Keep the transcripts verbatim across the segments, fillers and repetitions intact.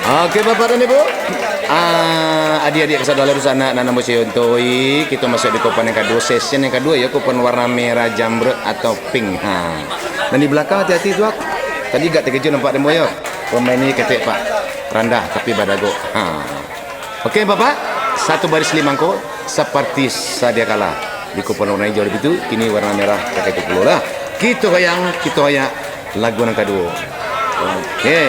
Oke, Bapak dan Ibu. Ah, adik-adik kasadonyo, dunsanak nan ambo cintai, kito masuak di kupon yang kaduo, sesi yang kaduo, ya, kupon warna merah jamrut atau pink. Ha. Nan di balakang hati-hati tu, ah. Tadi agak takajut nampak dek ambo, ya. Pamain ni ketek, Pak. Randah tapi badagok. Ha. Oke, Bapak. Satu baris lima angko, seperti sadia kala. Di kupon warna hijau di situ, kini warna merah pakai tu pulo lah. Kito goyang, kito goyang. Lagu nan kaduo. Oke.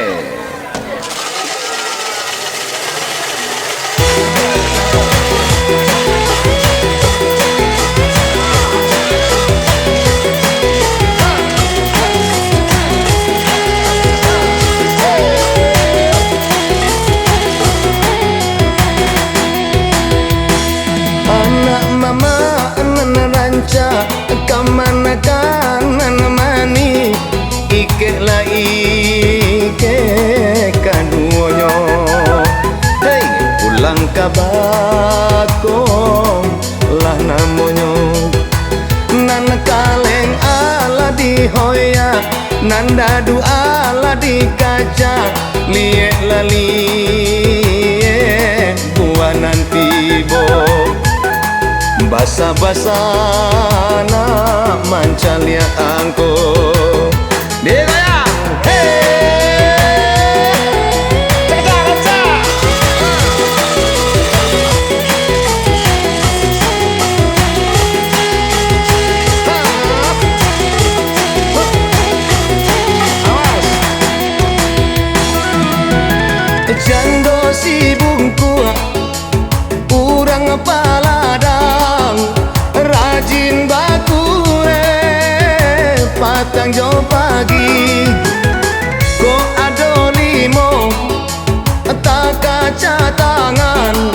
Anak mama nan rancak, kamanakan nan manih, ikek lah ikek kaduonyo. Hei, pulang ka bakong lah namonyo. Nan kaleng alah dihoyak, nan dadu alah dikacak, liek lah liek buah nan tibo. Basa-basa nak mancaliak angko. Digoyang. Hei. Cegak, rancak. Awas. Jando si bungkuak, urang paladang, rajin bakureh, patang jo pagi. Kok ado limo, takacak tangan,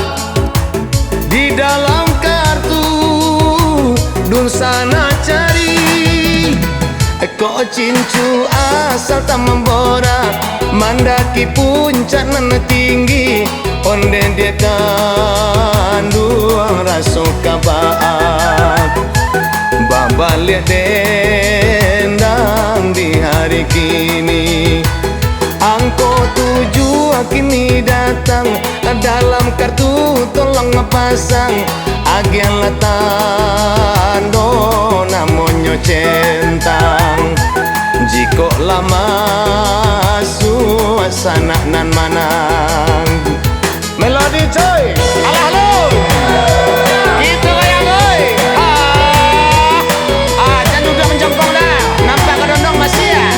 di dalam kartu, dunsanak cari. Kok cincu asal tak mamborak, mandaki puncak nan tinggi, ondeh diak kanduang raso kabaa. Babaliak dendang di hari kini, angko tujuah kini datang, dalam kartu tolong pasang, agiahlah tando namonyo centang. Jikok lah masuak sanak nan manang. Melodi, coy. Alah, lu. Gitu goyang, oi. Ah. Ah, jan duduak manjompong dah. Nampak ka dondong masih, ah.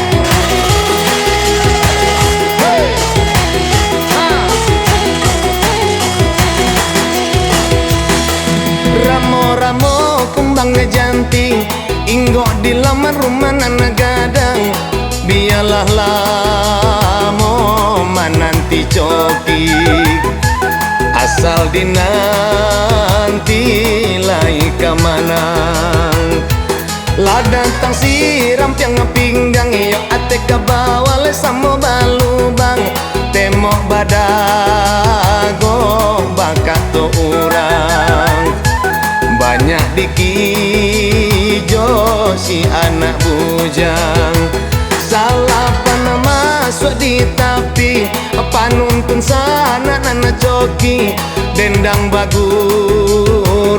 Hei. Ah. Ramo-ramo kumbang janting, inggok di laman rumah nan gadang. Bialah lamo mananti coki, asal dinanti lai ka manang. Lah datang si rampiang pinggang, iyo ateh ka bawah lai samo balubang. Temok badago bakato urang, banyak dikijo si anak bujang. Salapan masuak di tapi, panuntun sanak nan coki, dendang bagurau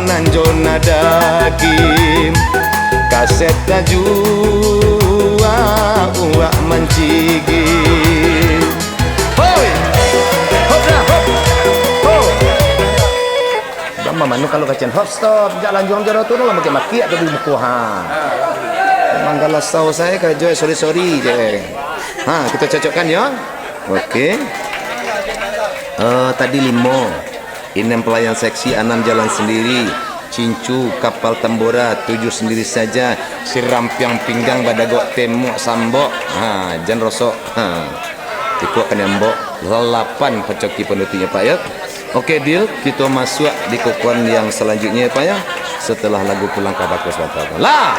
nan jo nadaki, kaset tajua uwak mancigi. Hoi! Hop dah, hop! Ho! Bang, mano kalau kacen hop, stop, jak lanjuang jo tu lah, makiak-makiak tu di muko, ha. Manggala sau sae ka jo, sorry, sorry je. Ha, kita cocokkan ya. Oke. Eh, tadi limo. Inam pelayan seksi, anam jalan sendiri. Cincu, kapal tambora, tujuh sendiri saja. Si rampiang pinggang badagok temok sambok. Ha, jan rosok. Ha. Ikuak ka nambok. Lalapan pacoki panutuiknyo, Pak, ya. Oke, deal. Kito masuak di kukuan yang selanjutnya, ya, Pak, ya. Setelah lagu Pulang ka Bakong sabanta. Lah!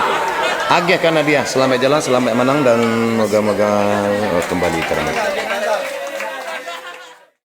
Agihkan hadiah. Selamat jalan, selamat manang, dan moga-moga, eh, kembali ke rumah.